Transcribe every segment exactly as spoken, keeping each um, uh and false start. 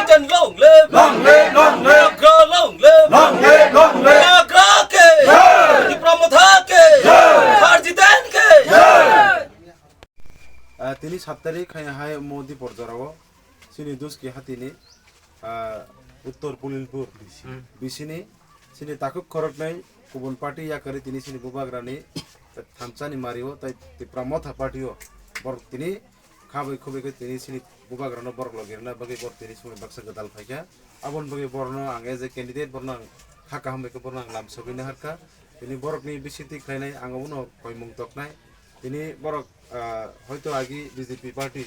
Long live! Long live, long live! Naga long live! Long live, long live! Naga ke! Jai! Tipra Motha ke! Jai! Sir Jiten ke! Jai! Ah, tini sat tarik hai hai Modi porjorao chini Duski hatini, ah, Uttor Pulilpur bisini chini takhuk khoroknwi kubun party yakari tini chini bubagrani thamsani mario tai Tipra Motha party o borok tini khabai khubai khe tini chini bubagrano borok logirna bagwi borok tini sumui baksa gwdal phaikha. Aboni bagwi borokno ang as a candidate borokno ang kha kaham bai khe borokno ang lam sogwina harkha. Tini borokni bisingtwi khlainai ang abono koimung toknai. Tini borok, ah, hoito agi B J P party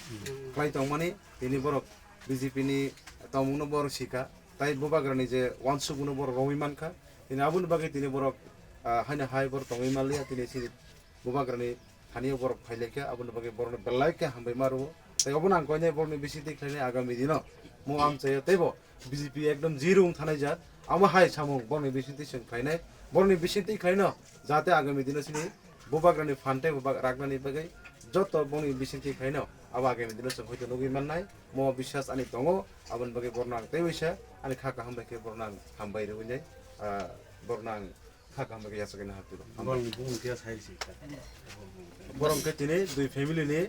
khlai tongmani, tini borok B J P ni tongmungno borok sikha. Tai bubagrani je wansukmungno borok romwi mankha. Tini aboni bagwi tini borok, ah, haino hai borok tongwi manliya. Tini chini bubagrani thani borok phailaikha, aboni bagwi borokno belai khe hambai ma rwo. Tai obono ang koinai borokni bisingtwi khlainai agami dino mo amchaio teibo B J P ekdom zero wng thanai jat. Amo hai samung borokni bisingtwi chwng khlainai, borokni bisingtwi khlaino jate agami dino chini bubagrani phan tei bubak ragnani bagwi joto borokni bisingtwi khlaino abo agami dino chwng hoito nugwi mannai. Mo biswas ani tongo, aboni bagwi borokno ang tei waisa ani kha kaham bai khe borokno ang hambai rwinai, ah, borokno ang Kha kaham khe yachakna hapjagao. Borokni bumung khe sai si kha. Borok khe tini dui family ni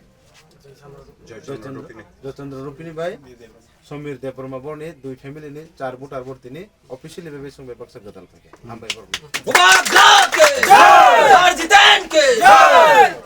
Joy Chandra Rupini. Joy Chandra Rupini bai Somir Debbarma borokni dui family ni char voter bor tini officially bebak song bebak sa gadal thake. Hambai borok. Bubagra ke jai! Sir Jiten ke jai!